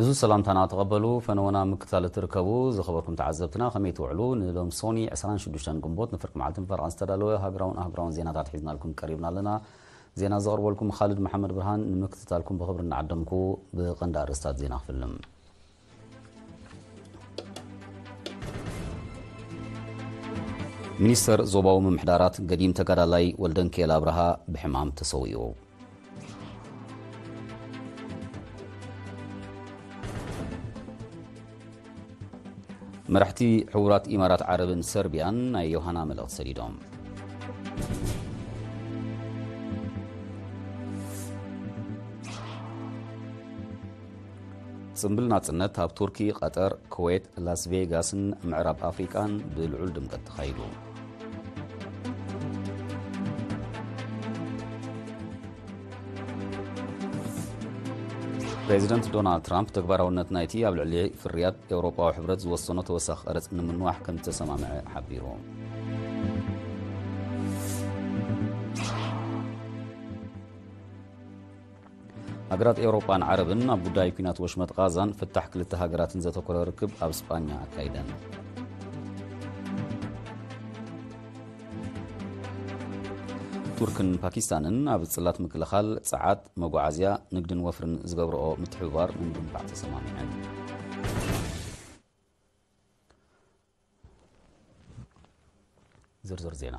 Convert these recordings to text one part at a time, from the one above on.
እዚ ሰላምታና ተቐበሉ። ፈነወና ምክታል እትርከቡ ዝኸበርኩም ተዓዘብትና ከመይ ትውዕሉ? ንሎም ሶኒ ዕስራን ሽዱሽተን ግንቦት ንፍርቂ መዓልትን ፈረቓን ዝተዳለወ ሃገራውን ኣህጉራውን ዜናታት ሒዝናልኩም ቀሪብና ኣለና። ዜና ዘቕርበልኩም ኻልድ መሓመድ ብርሃን። ንምክትታልኩም ብኽብሪ እናዓደምኩ ብቐንዲ ኣርእስታት ዜና ክፍልም። ሚኒስተር ዞባዊ ምምሕዳራት ገዲም ተጋዳላይ ወልደንኪኤል ኣብርሃ ብሕማም ተሰዊኡ። መራሕቲ ሕቡራት ኢማራት ዓረብን ሰርቢያን ናይ ዮሃና መልእኽቲ ሰዲዶም። ጽምብል ናጽነት ኣብ ቱርኪ፣ ቀጠር፣ ኩዌት፣ ላስ ቬጋስን ምዕራብ ኣፍሪቃን ብልዑል ድምቀት ተኻይዱ። ፕሬዚደንት ዶናልድ ትራምፕ ተግባራውነት ናይቲ ኣብ ልዕሊ ፍርያት ኤውሮጳዊ ሕብረት ዝወሰኖ ተወሳኺ ቀረጽ ንምንዋሕ ከም ዝተሰማምዐ ሓቢሩ። ሃገራት ኤውሮጳን ዓረብን ኣብ ጉዳይ ኲናት ወሽመጥ ቓዛን ፍታሕ ክልተ ሃገራትን ዘተኮረ ርክብ ኣብ ስጳኛ ኣካይደን። ቱርክን ፓኪስታንን ኣብ ጽላት ምክልኻል ጸዓት፣ መጓዓዝያ፣ ንግድን ወፍርን ዝገብርኦ ምትሕብባር ንምድንፋዕ ተሰማሚዐን። ዝርዝር ዜና።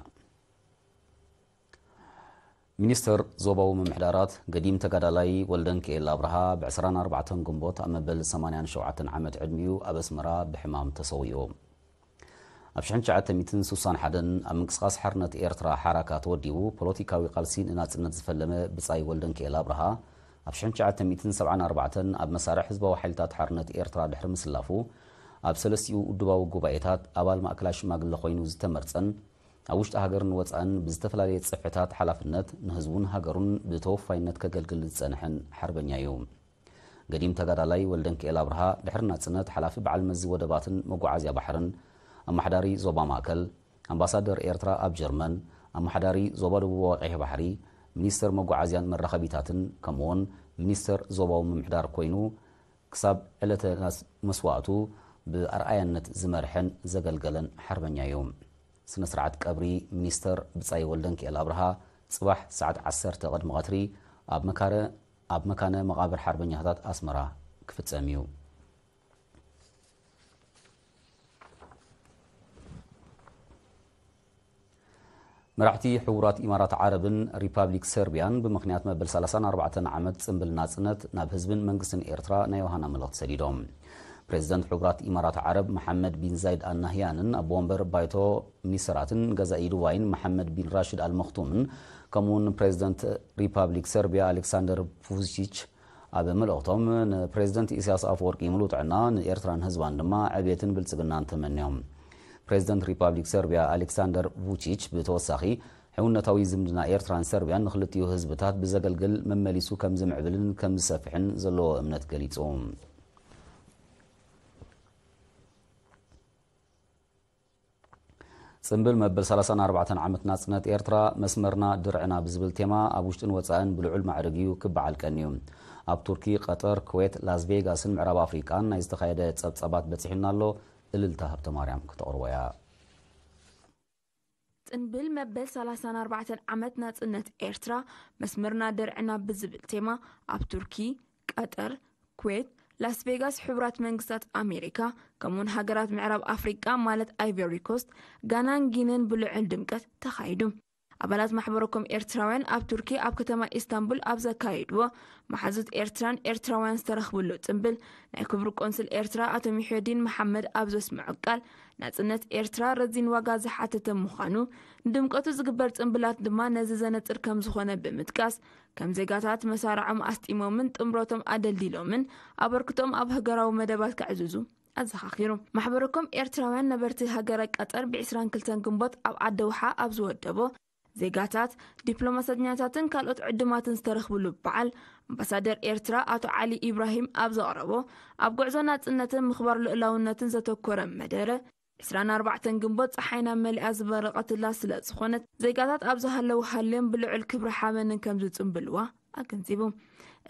ሚኒስተር ዞባዊ ምምሕዳራት ገዲም ተጋዳላይ ወልደንኪኤል ኣብርሃ ብ ዕስራን ኣርባዕተን ግንቦት ኣብ መበል ሰማንያን ሸውዓተን ዓመት ዕድሚኡ ኣብ ኣስመራ ብሕማም ተሰዊኡ። ኣብ ሽሕን ትሽዓተ ሚእትን ስሳን ሓደን ኣብ ምንቅስቃስ ሓርነት ኤርትራ ሓራካ ተወዲቡ ፖለቲካዊ ቃልሲ ንናጽነት ዝፈለመ ብጻይ ወልደንኪኤል ኣብርሃ፣ ኣብ ሽሕን ትሽዓተ ሚእትን ሰብዓን ኣርባዕተን ኣብ መሳርዕ ህዝባዊ ሓይልታት ሓርነት ኤርትራ ድሕሪ ምስላፉ፣ ኣብ ሰለስቲኡ ውድባዊ ጉባኤታት ኣባል ማእከላይ ሽማግለ ኮይኑ ዝተመርጸን፣ ኣብ ውሽጢ ሃገርን ወጻእን ብዝተፈላለየ ጽፍሕታት ሓላፍነት ንህዝቡን ሃገሩን ብተወፋይነት ከገልግል ዝጸንሐን ሓርበኛ እዩ። ገዲም ተጋዳላይ ወልደንኪኤል ኣብርሃ ድሕሪ ናጽነት ሓላፊ በዓል መዚ ወደባትን መጓዓዝያ ባሕርን፣ ኣማሓዳሪ ዞባ ማእከል፣ ኣምባሳደር ኤርትራ ኣብ ጀርመን፣ ኣማሓዳሪ ዞባ ደቡባዊ ቀይሕ ባሕሪ፣ ሚኒስተር መጓዓዝያን መራኸቢታትን ከምኡውን ሚኒስተር ዞባዊ ምምሕዳር ኮይኑ ክሳብ ዕለተ ናስ-፣ መስዋእቱ ብኣርኣያነት ዝመርሐን ዘገልገለን ሓርበኛ እዩ። ስነ ስርዓት ቀብሪ ሚኒስተር ብጻይ ወልደንኪኤል ኣብርሃ ጽባሕ ሰዓት ዓሰርተ ቅድሚ ቀትሪ ኣብ መካረ-፣ ኣብ መካነ መቓብር ሓርበኛታት ኣስመራ ክፍጸም እዩ። መራሕቲ ሕቡራት ኢማራት ዓረብን ሪፓብሊክ ሰርቢያን ብምኽንያት መበል ሰላሳን ኣርባዕተን ዓመት ጽምብል ናጽነት ናብ ህዝብን መንግስትን ኤርትራ ናይ ዮሃና መልእኽቲ ሰዲዶም። ፕሬዚደንት ሕቡራት ኢማራት ዓረብ መሓመድ ቢን ዛይድ ኣል ናህያንን ኣቦ ወንበር ባይቶ ሚኒስተራትን ገዛኢ ዱባይን መሓመድ ቢን ራሽድ ኣል መኽቱምን ከምኡውን ፕሬዚደንት ሪፓብሊክ ሰርቢያ ኣሌክሳንደር ቩቺች ኣብ መልእኽቶም ንፕሬዚደንት ኢሳያስ ኣፈወርቂ ምሉእ ጥዕና፣ ንኤርትራን ህዝባን ድማ ዕብየትን ብልጽግናን ተመንዮም። ፕሬዚደንት ሪፓብሊክ ሰርቢያ ኣሌክሳንደር ቩቺች ብተወሳኺ ሕውነታዊ ዝምድና ኤርትራን ሰርቢያን ንክልቲኡ ህዝብታት ብዘገልግል መመሊሱ ከም ዝምዕብልን ከም ዝሰፍሕን ዘለዎ እምነት ገሊጹ። ጽምብል መበል ሰላሳን ኣርባዕተን ዓመት ናጽነት ኤርትራ መስመርና ድርዕና ብዝብል ቴማ ኣብ ውሽጥን ወጻእን ብልዑል ማዕርግ እዩ ክበዓል ቀንዩ። ኣብ ቱርኪ፣ ቀጠር፣ ኩዌት፣ ላስ ቬጋስን ምዕራብ ኣፍሪቃን ናይ ዝተኻየደ ጸብጻባት በጺሑና ኣሎ። እልልታ ሃብተማርያም ከተቕርቦ እያ። ጽንብል መበል ሰላሳን ኣርባዕተን ዓመት ናጽነት ኤርትራ መስመርና ደርዕና ብዝብል ቴማ ኣብ ቱርኪ፣ ቀጠር፣ ኩዌት፣ ላስ ቬጋስ፣ ሕቡራት መንግስታት ኣሜሪካ፣ ከምኡውን ሃገራት ምዕራብ ኣፍሪቃ ማለት ኣይቨሪ ኮስት፣ ጋናን ጊንን ብልዑል ድምቀት ተኻይዱ። ኣባላት ማሕበረኮም ኤርትራውያን ኣብ ቱርኪ ኣብ ከተማ ኢስታንቡል ኣብ ዘካየድዎ፣ መሓዙት ኤርትራን ኤርትራውያን ዝተረኽብሉ ጽንብል፣ ናይ ክቡር ቆንስል ኤርትራ ኣቶ ሚሕዮዲን መሓመድ ኣብ ዘስምዖ ቃል፣ ናጽነት ኤርትራ ረዚን ዋጋ ዝሓተተ ምዃኑ፣ ንድምቀቱ ዝግበር ጽንብላት ድማ ነዚ ዘነጽር ከም ዝኾነ ብምጥቃስ፣ ከም ዜጋታት መሳርዖም ኣስጢሞምን ጥምረቶም ኣደልዲሎምን ኣበርክቶም ኣብ ሃገራዊ መደባት ከዕዝዙ ኣዘኻኺሩ። ማሕበረኮም ኤርትራውያን ነበርቲ ሃገረ ቀጠር ብ ዕስራን ክልተን ግንቦት ኣብ ዓዲ ውሓ ኣብ ዝወደቦ፣ ዜጋታት፣ ዲፕሎማሰኛታትን ካልኦት ዕዱማትን ዝተረኽብሉ በዓል፣ ኣምባሳደር ኤርትራ ኣቶ ዓሊ ኢብራሂም ኣብ ዘቕረቦ፣ ኣብ ጉዕዞ ናጽነትን ምኽባር ልኡላውነትን ዘተኮረ መደረ፣ ዕስራን ኣርባዕተን ግንቦት ጸሓይና መሊኣ ዝበረቐትላ ስለ ዝኾነት፣ ዜጋታት ኣብ ዝሃለዉ ሃልዮም ብልዑል ክብሪ ሓበንን ከም ዝጽምብልዋ ኣገንዚቡ።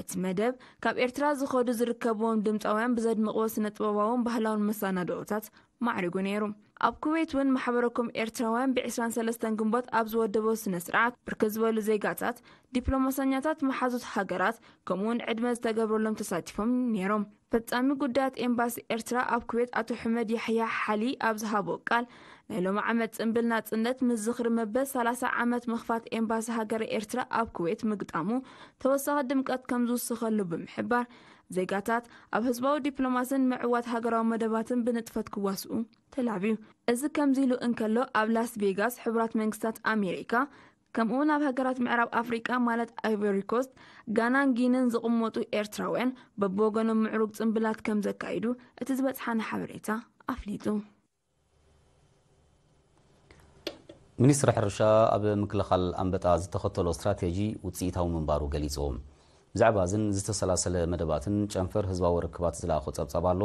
እቲ መደብ ካብ ኤርትራ ዝኸዱ ዝርከብዎም ድምፃውያን ብዘድምቕዎ ስነ ጥበባውን ባህላውን መሰናድኦታት ማዕሪጉ ነይሩ። ኣብ ኩዌት እውን ማሕበረኮም ኤርትራውያን ብ23 ግንቦት ኣብ ዝወደበው ስነ ስርዓት ብርክት ዝበሉ ዜጋታት፣ ዲፕሎማሰኛታት መሓዙት ሃገራት ከምኡውን ዕድመ ዝተገብረሎም ተሳቲፎም ነይሮም። ፈጻሚ ጉዳያት ኤምባሲ ኤርትራ ኣብ ኩዌት ኣቶ ሕመድ ያሕያ ሓሊ ኣብ ዝሃቦ ቃል፣ ናይ ሎሚ ዓመት ጽንብል ናጽነት ምስ ዝኽሪ መበል 30 ዓመት ምኽፋት ኤምባሲ ሃገረ ኤርትራ ኣብ ኩዌት ምግጣሙ ተወሳኺ ድምቀት ከም ዝውስኸሉ ብምሕባር፣ ዜጋታት ኣብ ህዝባዊ ዲፕሎማስን ምዕዋት ሃገራዊ መደባትን ብንጥፈት ክዋስኡ ተላብዩ። እዚ ከምዚ ኢሉ እንከሎ፣ ኣብ ላስ ቬጋስ ሕቡራት መንግስታት ኣሜሪካ ከምኡውን ኣብ ሃገራት ምዕራብ ኣፍሪቃ ማለት ኣይቨሪ ኮስት፣ ጋናን ጊንን ዝቕመጡ ኤርትራውያን በብወገኖም ምዕሩግ ጽንብላት ከም ዘካይዱ እቲ ዝበጽሓና ሓበሬታ ኣፍሊጡ። ሚኒስትሪ ሕርሻ ኣብ ምክልኻል ኣንበጣ ዝተኸተሎ ስትራቴጂ ውፅኢታዊ ምንባሩ ገሊፁ። ብዛዕባ እዝን ዝተሰላሰለ መደባትን ጨንፈር ህዝባዊ ርክባት ዝለኣኾ ፀብፃብ ኣሎ።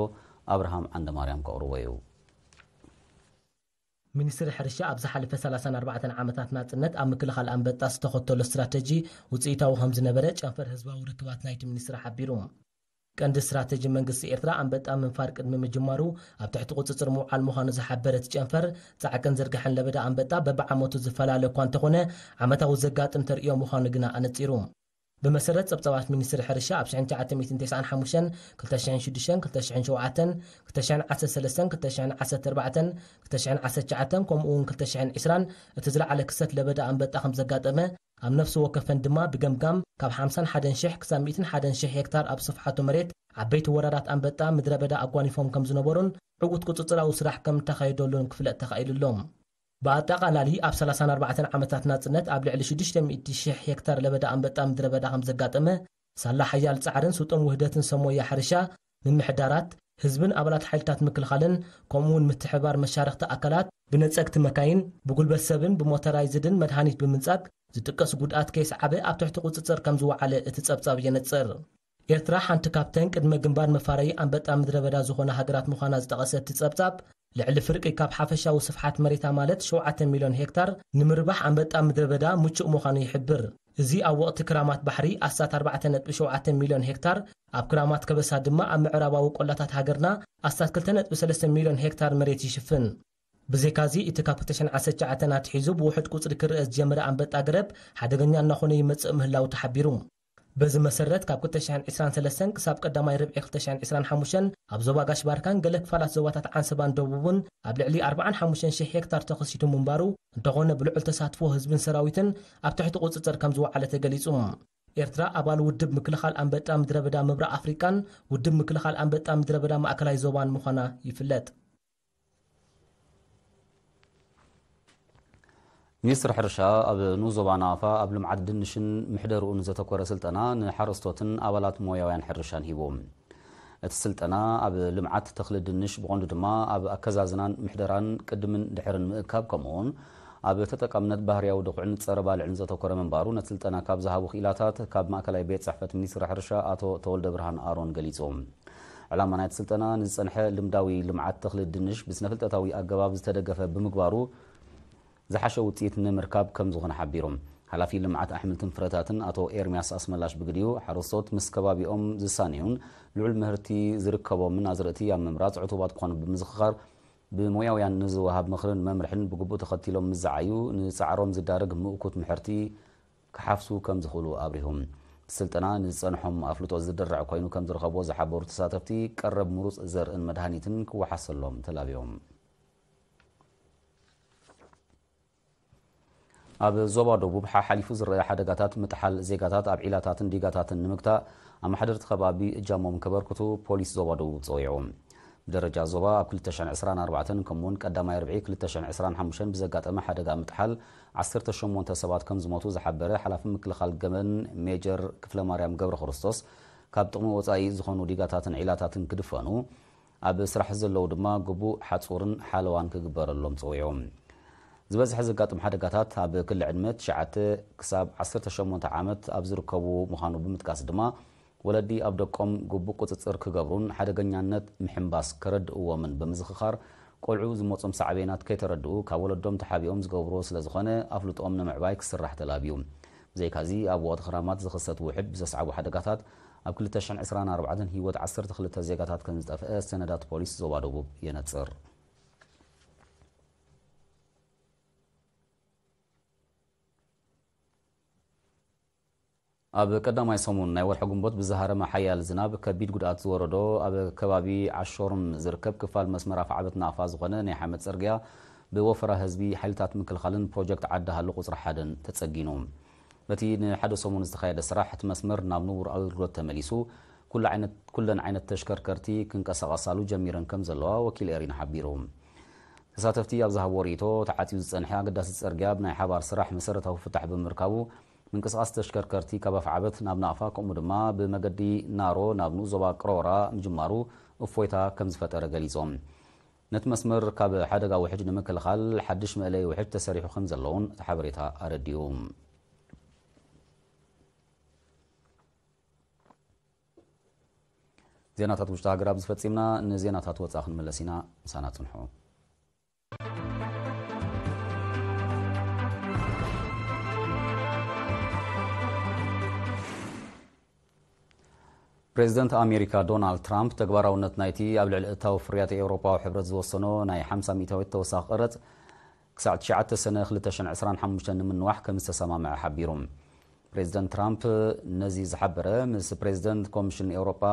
ኣብርሃም ዓንደማርያም ከቕርቦ እዩ። ሚኒስትሪ ሕርሻ ኣብ ዝሓለፈ 34 ዓመታት ናጽነት ኣብ ምክልኻል ኣንበጣ ዝተኸተሎ ስትራተጂ ውፅኢታዊ ከም ዝነበረ ጨንፈር ህዝባዊ ርክባት ናይቲ ሚኒስትሪ ሓቢሩ። ቀንዲ ስትራተጂ መንግስቲ ኤርትራ ኣንበጣ ምንፋር ቅድሚ ምጅማሩ ኣብ ትሕቲ ቁፅፅር ምውዓል ምዃኑ ዝሓበረ እቲ ጨንፈር፣ ፃዕቅን ዝርግሐን ለበዳ ኣንበጣ በብዓመቱ ዝፈላለ እኳ እንተኾነ፣ ዓመታዊ ዘጋጥም ተርእዮ ምዃኑ ግና ኣነፂሩ። ብመሰረት ጸብጻባት ሚኒስትሪ ሕርሻ፣ ኣብ 1995፣ 2006፣ 2007፣ 2013፣ 2014፣ 2019 ከምኡ እውን 2020 እቲ ዝለዓለ ክስተት ለበዳ ኣንበጣ ከም ዘጋጠመ፣ ኣብ ነፍሲ ወከፈን ድማ ብገምጋም ካብ 51,000 ክሳብ 101,000 ሄክታር ኣብ ስፍሓቱ መሬት ዓበይቲ ወራራት ኣንበጣ ምድረ በዳ ኣጓኒፎም ከም ዝነበሩን ዕዉት ቁጽጽራዊ ስራሕ ከም እተኻየደሉን ክፍለጥ ተኻኢሉ ኣሎ። ብኣጠቓላሊ ኣብ 34 ዓመታት ናጽነት ኣብ ልዕሊ 600,000 ሄክታር ለበዳ ኣንበጣ ምድረ በዳ ከም ዘጋጠመ ሳላ ሓያል ጻዕርን ስጡም ውህደትን ሰብ ሞያ ሕርሻ፣ ምምሕዳራት፣ ህዝብን ኣባላት ሓይልታት ምክልኻልን ከምኡ እውን ምትሕብባር መሻርኽቲ ኣካላት ብነጸግቲ መካይን፣ ብጉልበት ሰብን ብሞተራይዝድን መድሃኒት ብምንጻግ ዝጥቀስ ጉድኣት ከይስዓበ ኣብ ትሕቲ ቁጽጽር ከም ዝወዓለ እቲ ጸብጻብ የነጽር። ኤርትራ ሓንቲ ካብተን ቅድመ ግንባር መፋረዪ ኣንበጣ ምድረ በዳ ዝኾና ሃገራት ምዃና ዝጠቐሰ እቲ ጸብጻብ፣ ልዕሊ ፍርቂ ካብ ሓፈሻዊ ስፍሓት መሬታ ማለት 7 ሚልዮን ሄክታር ንምርባሕ ኣንበጣ ምድረ በዳ ምቹእ ምዃኑ ይሕብር። እዚ ኣብ ወቕቲ ክራማት ባሕሪ ኣስታት 4.7 ሚልዮን ሄክታር፣ ኣብ ክራማት ከበሳ ድማ ኣብ ምዕራባዊ ቆላታት ሃገርና ኣስታት 2.3 ሚልዮን ሄክታር መሬት ይሽፍን። ብዘይካዚ እቲ ካብ 2019 ኣትሒዙ ብውሑድ ቁጽሪ ክረአ ዝጀመረ ኣንበጣ ገረብ ሓደገኛ እናኾነ ይመጽእ ምህላው ተሓቢሩ። በዚ መሰረት ካብ 2023 ክሳብ ቀዳማይ ርብዒ 2025 ኣብ ዞባ ጋሽ ባርካን ገለ ክፋላት ዞባታት ዓንሰባን ደቡብን ኣብ ልዕሊ 45,000 ሄክታር ተኸሲቱ ምንባሩ፣ እንተኾነ ብልዑል ተሳትፎ ህዝብን ሰራዊትን ኣብ ትሕቲ ቁጽጽር ከም ዝወዓለ ተገሊጹ። ኤርትራ ኣባል ውድብ ምክልኻል ኣንበጣ ምድረ በዳ ምብራቕ ኣፍሪቃን ውድብ ምክልኻል ኣንበጣ ምድረ በዳ ማእከላይ ዞባን ምዃና ይፍለጥ። ሚኒስትሪ ሕርሻ ኣብ ንኡስ ዞባ ናቕፋ ኣብ ልምዓት ድንሽን ምሕደርኡን ዘተኮረ ስልጠና ንሓረስቶትን ኣባላት ሞያውያን ሕርሻን ሂቡ። እቲ ስልጠና ኣብ ልምዓት ተኽሊ ድንሽ ብቐንዱ ድማ ኣብ ኣከዛዝናን ምሕደራን ቅድምን ድሕርን ምእካብ ከምኡውን ኣብ ተጠቃምነት ባህርያዊ ድኹዕን ጸረ ባልዕን ዘተኮረ ምንባሩ ነቲ ስልጠና ካብ ዝሃቡ ክኢላታት ካብ ማእከላይ ቤት ጽሕፈት ሚኒስትሪ ሕርሻ ኣቶ ተወልደ ብርሃን ኣሮን ገሊጹ። ዕላማ ናይቲ ስልጠና ንዝጸንሐ ልምዳዊ ልምዓት ተኽሊ ድንሽ ብስነ-ፍልጠታዊ ኣገባብ ዝተደገፈ ብምግባሩ ዝሓሸ ውጽኢት ንምርካብ ከም ዝኾነ ሓቢሮም። ሓላፊ ልምዓት ኣሕምልትን ፍረታትን ኣቶ ኤርሚያስ ኣስመላሽ ብግዲኡ፣ ሓረስቶት ምስ ከባቢኦም ዝሳነዩን ልዑል ምህርቲ ዝርከቦምን ኣዝርእቲ ኣብ ምምራጽ ዕቱባት ክኾኑ ብምዝኽኻር፣ ብሞያውያን ንዝወሃብ ምኽርን መምርሕን ብግቡእ ተኸቲሎም ምስ ዝዓዩ፣ ንጻዕሮም ዝዳረግ ምእኩት ምሕርቲ ክሓፍሱ ከም ዝኽእሉ ኣብሪሆም። እቲ ስልጠና ንዝጸንሖም ኣፍልጦ ዝድርዕ ኮይኑ ከም ዝረኸብዎ ዝሓበሩ ተሳተፍቲ፣ ቀረብ ምሩጽ ዘርእን መድሃኒትን ክወሓሰሎም ተላብዮም። ኣብ ዞባ ደቡብ ሓሓሊፉ ዝረኣ ሓደጋታት ምጥሓል ዜጋታት ኣብ ዒላታትን ዲጋታትን ንምግታእ ኣመሓደርቲ ከባቢ እጃሞም ከበርክቱ ፖሊስ ዞባ ደቡብ ጸዊዑ። ብደረጃ ዞባ ኣብ 2024 ከምኡውን ቀዳማይ ርብዒ 2025 ብዘጋጠመ ሓደጋ ምጥሓል 18 ሰባት ከም ዝሞቱ ዝሓበረ ሓላፊ ምክልኻል ገመን ሜጀር ክፍለማርያም ገብረ ክርስቶስ፣ ካብ ጥቕሚ ወጻኢ ዝኾኑ ዲጋታትን ዒላታትን ክድፈኑ፣ ኣብ ስራሕ ዘለዉ ድማ ግቡእ ሓጹርን ሓለዋን ክግበረሎም ጸዊዑ። ዝበዝሐ ዘጋጥም ሓደጋታት ኣብ ክሊ ዕድመ ትሽዓተ ክሳብ ዓሰርተ ሸሞንተ ዓመት ኣብ ዝርከቡ ምዃኑ ብምጥቃስ ድማ፣ ወለዲ ኣብ ደቆም ግቡእ ቁጽጽር ክገብሩን ሓደገኛነት ምሕንባስ ከረድእዎምን ብምዝኽኻር፣ ቆልዑ ዝመጾም ሳዕቤናት ከይተረድኡ ካብ ወለዶም ተሓቢኦም ዝገብርዎ ስለ ዝኾነ ኣፍልጦኦም ንምዕባይ ክስራሕ ተላብዩ። ብዘይካዚ፣ ኣብ ወቕቲ ክራማት ዝኽሰት ውሕጅ ብዘስዓቦ ሓደጋታት ኣብ ክልተ ሽሕን ዕስራን ኣርባዕተን ህይወት ዓሰርተ ክልተ ዜጋታት ከም ዝጠፍአ ሰነዳት ፖሊስ ዞባ ደቡብ የነጽር። ኣብ ቀዳማይ ሰሙን ናይ ወርሒ ግንቦት ብዝሃረመ ሓያል ዝናብ ከቢድ ጉድኣት ዝወረዶ ኣብ ከባቢ ዓሾርም ዝርከብ ክፋል መስመር ኣፍዓበት ናቕፋ ዝኾነ ናይ ሓመድ ጽርግያ ብወፈራ ህዝቢ፣ ሓይልታት ምክልኻልን ፕሮጀክት ዓዲ ሃሎ ቁጽሪ ሓደን ተጸጊኑ። በቲ ንሓደ ሰሙን ዝተኻየደ ስራሕ እቲ መስመር ናብ ንቡር ኣገልግሎት ተመሊሱ፣ ኩሉ ዓይነት፣ ኩለን ዓይነት ተሽከርከርቲ ክንቀሳቐሳሉ ጀሚረን ከም ዘለዋ ወኪል ኤሪና ሓቢሩ። ተሳተፍቲ ኣብ ዝሃብዎ ርእይቶ፣ ተዓጽዩ ዝጸንሐ ኣገዳሲ ጽርግያ ብናይ ሓባር ስራሕ መሰረታዊ ፍታሕ ብምርካቡ፣ ምንቅስቓስ ተሽከርከርቲ ካብ ኣፍዓበት ናብ ናቕፋ፣ ከምኡ ድማ ብመገዲ ናሮ ናብ ንኡስ ዞባ ቅሮራ ምጅማሩ እፎይታ ከም ዝፈጠረ ገሊጾም። ነቲ መስመር ካብ ሓደጋ ውሕጅ ንምክልኻል ሓድሽ መእለዪ ውሕጅ ተሰሪሑ ከም ዘለውን እቲ ሓበሬታ ኣረዲኡ። ዜናታት ውሽጢ ሃገር ኣብዚ ፈጺምና። ንዜናታት ወጻኢ ክንምለስ ኢና። ምሳና ጽንሑ። ፕሬዚደንት ኣሜሪካ ዶናልድ ትራምፕ ተግባራውነት ናይቲ ኣብ ልዕሊ እታዊ ፍርያት ኤውሮጳዊ ሕብረት ዝወሰኖ ናይ ሓምሳ ሚእታዊት ተወሳኺ ቀረጽ ክሳዕ ትሽዓተ ሰነ ክልተ ሽሕን ዕስራን ሓሙሽተን ንምንዋሕ ከም ዝተሰማምዐ ሓቢሩ። ፕሬዚደንት ትራምፕ ነዚ ዝሓበረ ምስ ፕሬዚደንት ኮሚሽን ኤውሮጳ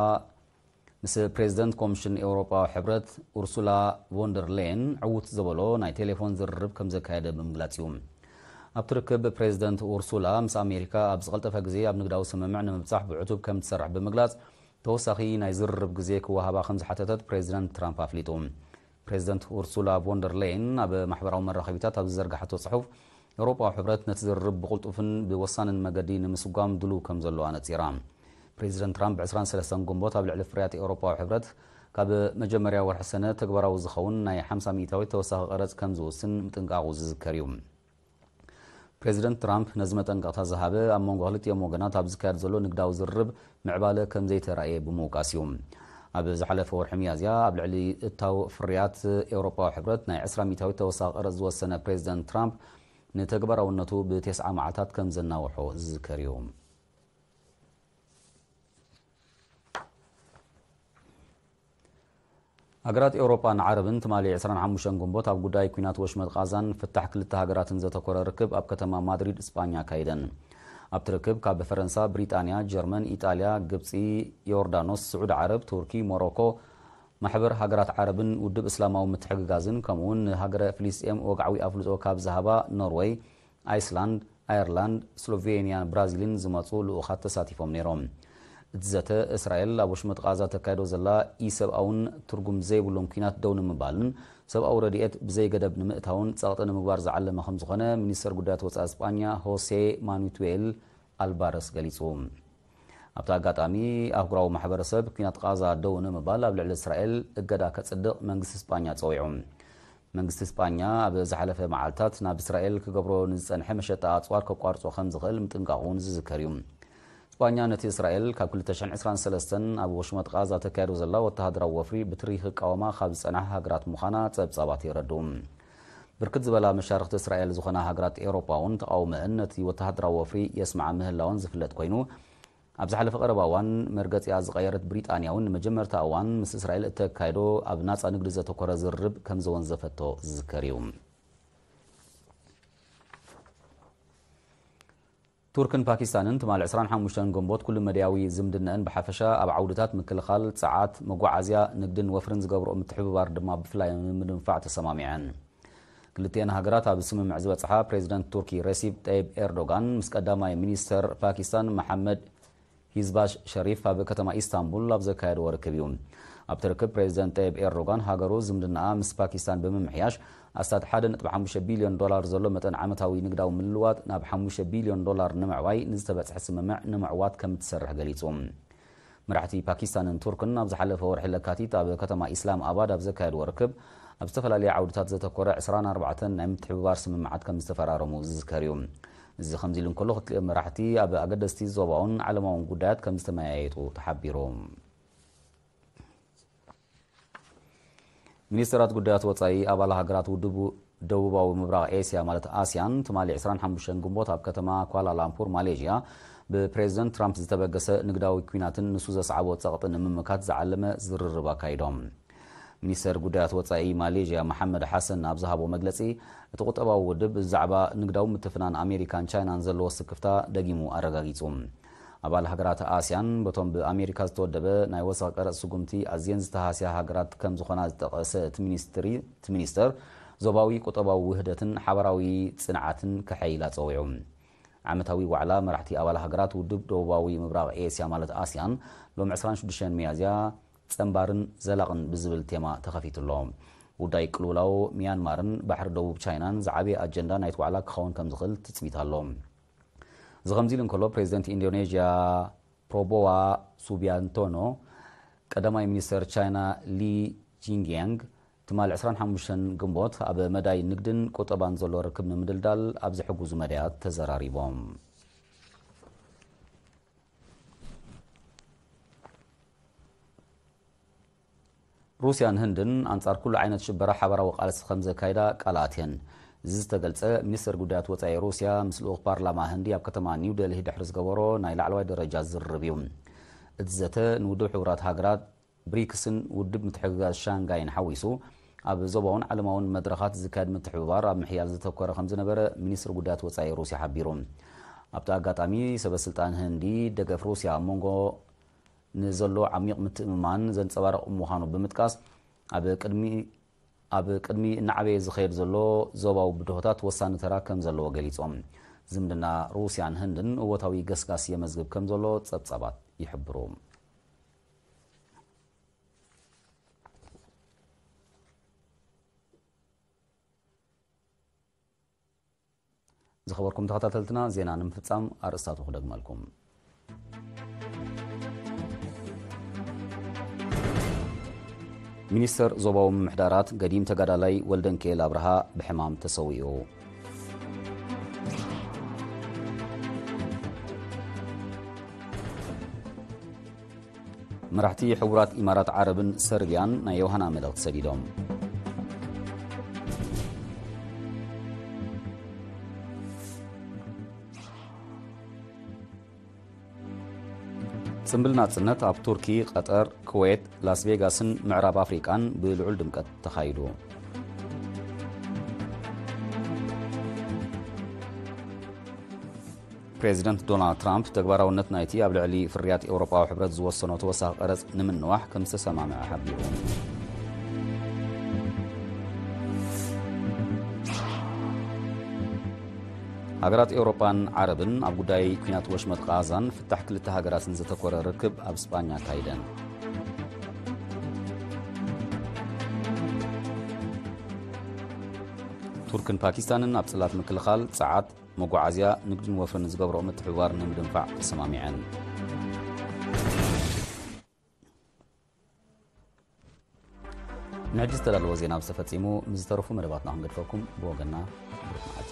ምስ ፕሬዚደንት ኮሚሽን ኤውሮጳዊ ሕብረት ኡርሱላ ቮንደር ሌየን ዕዉት ዘበሎ ናይ ቴሌፎን ዝርርብ ከም ዘካየደ ብምግላጽ እዩ። ኣብቲ ርክብ ፕሬዚደንት ኡርሱላ ምስ ኣሜሪካ ኣብ ዝቐልጠፈ ግዜ ኣብ ንግዳዊ ስምምዕ ንምብጻሕ ብዕቱብ ከም ትሰርሕ ብምግላጽ፣ ተወሳኺ ናይ ዝርርብ ግዜ ክወሃባ ከም ዝሓተተት ፕሬዚደንት ትራምፕ ኣፍሊጡ። ፕሬዚደንት ኡርሱላ ቮንደር ሌየን ኣብ ማሕበራዊ መራኸቢታት ኣብ ዝዘርግሓቶ ጽሑፍ፣ ኤውሮጳዊ ሕብረት ነቲ ዝርርብ ብቕልጡፍን ብወሳንን መገዲ ንምስጓም ድሉው ከም ዘሎ ኣነጺራ። ፕሬዚደንት ትራምፕ ብ ዕስራን ሰለስተን ግንቦት ኣብ ልዕሊ ፍርያት ኤውሮጳዊ ሕብረት ካብ መጀመርያ ወርሒ ሰነ ተግባራዊ ዝኸውን ናይ ሓምሳ ሚእታዊት ተወሳኺ ቀረጽ ከም ዝውስን ምጥንቃቑ ዝዝከር እዩ። ፕሬዚደንት ትራምፕ ነዚ መጠንቀቕታ ዝሃበ ኣብ መንጎ ክልቲኦም ወገናት ኣብ ዝካየድ ዘሎ ንግዳዊ ዝርርብ ምዕባለ ከም ዘይተራእየ ብምውቃስ እዩ። ኣብ ዝሓለፈ ወርሒ ሚያዝያ ኣብ ልዕሊ እታው ፍርያት ኤውሮጳዊ ሕብረት ናይ ዕስራ ሚእታዊት ተወሳኺ ቀረጽ ዝወሰነ ፕሬዚደንት ትራምፕ፣ ንተግባራውነቱ ብቴስዓ መዓልታት ከም ዘናውሖ ዝዝከር እዩ። ሃገራት ኤውሮጳን ዓረብን ትማሊ ዕስራን ሓሙሽተን ግንቦት ኣብ ጉዳይ ኲናት ወሽመጥ ቃዛን ፍታሕ ክልተ ሃገራትን ዘተኮረ ርክብ ኣብ ከተማ ማድሪድ፣ እስጳኛ ኣካይደን። ኣብቲ ርክብ ካብ ፈረንሳ፣ ብሪጣንያ፣ ጀርመን፣ ኢጣልያ፣ ግብጺ፣ ዮርዳኖስ፣ ስዑዲ ዓረብ፣ ቱርኪ፣ ሞሮኮ፣ ማሕበር ሃገራት ዓረብን ውድብ እስላማዊ ምትሕግጋዝን፣ ከምኡውን ንሃገረ ፍልስጤም ወግዓዊ ኣፍልጦ ካብ ዝሃባ ኖርወይ፣ ኣይስላንድ፣ ኣየርላንድ፣ ስሎቬንያን ብራዚልን ዝመጹ ልኡኻት ተሳቲፎም ነይሮም። እቲ ዘተ፣ እስራኤል ኣብ ወሽመጥ ቃዛ ተካይዶ ዘላ ኢሰብኣውን ትርጉም ዘይብሉን ኲናት ደው ንምባልን ሰብኣዊ ረድኤት ብዘይገደብ ንምእታውን ጸቕጢ ንምግባር ዝዓለመ ከም ዝኾነ ሚኒስተር ጉዳያት ወጻኢ እስጳኛ ሆሴ ማኑቱኤል ኣልባረስ ገሊጹ። ኣብቲ ኣጋጣሚ፣ ኣህጉራዊ ማሕበረሰብ ኲናት ቃዛ ደው ንምባል ኣብ ልዕሊ እስራኤል እገዳ ከጽድቕ መንግስቲ እስጳኛ ጸዊዑ። መንግስቲ እስጳኛ ኣብ ዝሓለፈ መዓልታት ናብ እስራኤል ክገብሮ ንዝጸንሐ መሸጣ ኣጽዋር ከቋርጾ ከም ዝኽእል ምጥንቃቑ እውን ዝዝከር እዩ። እስጳኛ ነቲ እስራኤል ካብ ክልተ ሽሕን ዕስራን ሰለስተን ኣብ ወሽመጥ ቃዛ ተካይዶ ዘላ ወተሃደራዊ ወፍሪ ብትሪ ክቃወማ ካብ ዝጸንሓ ሃገራት ምዃና ጸብጻባት የረድኡ። ብርክት ዝበላ መሻርኽቲ እስራኤል ዝኾና ሃገራት ኤውሮጳ እውን ተቓውመአን ነቲ ወተሃደራዊ ወፍሪ የስምዓ ምህላወን ዝፍለጥ ኮይኑ፣ ኣብ ዝሓለፈ ቀረባ እዋን መርገጺኣ ዝቐየረት ብሪጣንያ እውን ንመጀመርታ እዋን ምስ እስራኤል እተካይዶ ኣብ ናጻ ንግዲ ዘተኮረ ዝርርብ ከም ዘወንዘፈቶ ዝዝከር እዩ። ቱርክን ፓኪስታንን ትማሊ ዕስራን ሓሙሽተን ግንቦት ኩሉ መድያዊ ዝምድነአን ብሓፈሻ ኣብ ዓውድታት ምክልኻል፣ ጸዓት፣ መጓዓዝያ፣ ንግድን ወፍርን ዝገብርኦ ምትሕብባር ድማ ብፍላይ ንምድንፋዕ ተሰማሚዐን። ክልቲኤን ሃገራት ኣብ ስምምዕ ዝበጽሓ ፕሬዚደንት ቱርኪ ረሲብ ጠይብ ኤርዶጋን ምስ ቀዳማይ ሚኒስተር ፓኪስታን መሓመድ ሂዝባሽ ሸሪፍ ኣብ ከተማ ኢስታንቡል ኣብ ዘካየድዎ ርክብ እዩ። ኣብቲ ርክብ ፕሬዚደንት ጠይብ ኤርዶጋን ሃገሩ ዝምድናኣ ምስ ፓኪስታን ብምምሕያሽ ኣስታት ሓደ ነጥቢ ሓሙሽተ ቢልዮን ዶላር ዘሎ መጠን ዓመታዊ ንግዳዊ ምልልዋጥ ናብ ሓሙሽተ ቢልዮን ዶላር ንምዕባይ ንዝተበጽሐ ስምምዕ ንምዕዋት ከም እትሰርሕ ገሊጹ። መራሕቲ ፓኪስታንን ቱርክን ኣብ ዝሓለፈ ወርሒ ለካቲት ኣብ ከተማ ኢስላም ኣባድ ኣብ ዘካየድዎ ርክብ፣ ኣብ ዝተፈላለየ ዓውድታት ዘተኮረ ዕስራን ኣርባዕተን ናይ ምትሕብባር ስምምዓት ከም ዝተፈራረሙ ዝዝከር እዩ። እዚ ከምዚ ኢሉ እንከሎ፣ ክልቲኦም መራሕቲ ኣብ ኣገደስቲ ዞባውን ዓለማውን ጉዳያት ከም ዝተመያየጡ ተሓቢሩ። ሚኒስተራት ጉዳያት ወጻኢ ኣባል ሃገራት ውድብ ደቡባዊ ምብራቕ ኤስያ ማለት ኣስያን ትማሊ ዕስራን ሓሙሽተን ግንቦት ኣብ ከተማ ኳላላምፑር ማሌዥያ ብፕሬዝደንት ትራምፕ ዝተበገሰ ንግዳዊ ኲናትን ንሱ ዘስዓቦ ጸቕጢ ንምምካት ዝዓለመ ዝርርብ ኣካይዶም። ሚኒስተር ጉዳያት ወጻኢ ማሌዥያ መሓመድ ሓሰን ኣብ ዝሃቦ መግለጺ፣ እቲ ቁጠባዊ ውድብ ብዛዕባ ንግዳዊ ምትፍናን ኣሜሪካን ቻይናን ዘለዎ ስክፍታ ደጊሙ ኣረጋጊጹ። ኣባል ሃገራት ኣስያን በቶም ብኣሜሪካ ዝተወደበ ናይ ወሰኽ ቀረጽ ስጉምቲ ኣዝየን ዝተሃስያ ሃገራት ከም ዝኾና ዝጠቐሰ እቲ ሚኒስትሪ እቲ ሚኒስተር፣ ዞባዊ ቁጠባዊ ውህደትን ሓባራዊ ጽንዓትን ከሐይላ ጸዊዑ። ዓመታዊ ዋዕላ መራሕቲ ኣባል ሃገራት ውድብ ደቡባዊ ምብራቕ ኤስያ ማለት ኣስያን ሎም ዕስራን ሽዱሽተን ሚያዝያ ጸንባርን ዘላቕን ብዝብል ቴማ ተኸፊቱ ኣሎ። ጉዳይ ቅልውላው ሚያንማርን ባሕሪ ደቡብ ቻይናን ዝዓበየ ኣጀንዳ ናይቲ ዋዕላ ክኸውን ከም ዝኽእል ትጽቢት ኣሎ። እዚ ከምዚ ኢሉ እንከሎ፣ ፕሬዚደንት ኢንዶኔዥያ ፕሮቦዋ ሱቢያንቶኖ፣ ቀዳማይ ሚኒስተር ቻይና ሊ ጂንግያንግ ትማሊ ዕስራን ሓሙሽተን ግንቦት ኣብ መዳይ ንግድን ቁጠባን ዘሎ ርክብ ንምድልዳል ኣብ ዝሕግዙ መዳያት ተዘራሪቦም። ሩስያን ህንድን ኣንጻር ኩሉ ዓይነት ሽበራ ሓባራዊ ቃልሲ ከም ዘካይዳ ቃል ኣትየን። እዚ ዝተገልጸ፣ ሚኒስተር ጉዳያት ወጻኢ ሩስያ ምስ ልኡኽ ፓርላማ ህንዲ ኣብ ከተማ ኒው ደልሂ ድሕሪ ዝገበሮ ናይ ላዕለዋይ ደረጃ ዝርርብ እዩ። እቲ ዘተ ንውድብ ሕቡራት ሃገራት፣ ብሪክስን ውድብ ምትሕግጋዝ ሻንጋይን ሓዊሱ ኣብ ዞባውን ዓለማውን መድረኻት ዝካየድ ምትሕብባር ኣብ ምሕያል ዘተኮረ ከም ዝነበረ ሚኒስትሪ ጉዳያት ወጻኢ ሩስያ ሓቢሩ። ኣብቲ ኣጋጣሚ ሰበ ስልጣን ህንዲ ደገፍ ሩስያ ኣብ መንጎ ንዘሎ ዓሚቕ ምትእምማን ዘንጸባርቕ ምዃኑ ብምጥቃስ፣ ኣብ ቅድሚ ኣብ ቅድሚ እናዓበየ ዝኸየድ ዘሎ ዞባዊ ብድሆታት ወሳኒ ተራ ከም ዘለዎ ገሊጾም። ዝምድና ሩስያን ህንድን እወታዊ ገስጋስ የመዝግብ ከም ዘሎ ጸብጻባት ይሕብሩ። ዝኸበርኩም ተኸታተልትና፣ ዜና ንምፍጻም ኣርእስታቱ ክደግመልኩም። ሚኒስተር ዞባዊ ምምሕዳራት ገዲም ተጋዳላይ ወልደንኬል ኣብርሃ ብሕማም ተሰዊኡ። መራሕቲ ሕቡራት ኢማራት ዓረብን ሰርብያን ናይ ዮሃና መልእኽቲ ሰዲዶም። ጽምብል ናጽነት ኣብ ቱርኪ፣ ቀጠር፣ ኩዌት፣ ላስ ቬጋስን ምዕራብ ኣፍሪቃን ብልዑል ድምቀት ተኻይዱ። ፕሬዚደንት ዶናልድ ትራምፕ ተግባራውነት ናይቲ ኣብ ልዕሊ ፍርያት ኤውሮጳዊ ሕብረት ዝወሰኖ ተወሳኺ ቀረጽ ንምንዋሕ ከም ዝተሰማምዐ ሓቢሩ። ሃገራት ኤውሮጳን ዓረብን ኣብ ጉዳይ ኲናት ወሽመጥ ቃዛን ፍታሕ ክልተ ሃገራትን ዘተኮረ ርክብ ኣብ ስጳኛ ኣካይደን። ቱርክን ፓኪስታንን ኣብ ጽላት ምክልኻል፣ ጸዓት፣ መጓዓዝያ፣ ንግድን ወፍርን ዝገብርኦ ምትሕብባር ንምድንፋዕ ተሰማሚዐን። ንሕጂ ዝተዳለወ ዜና ኣብዚ ተፈጺሙ። ምስ ዝተረፉ መደባትና ክንገድፈኩም ብወገንና ብሩኽ መዓልቲ።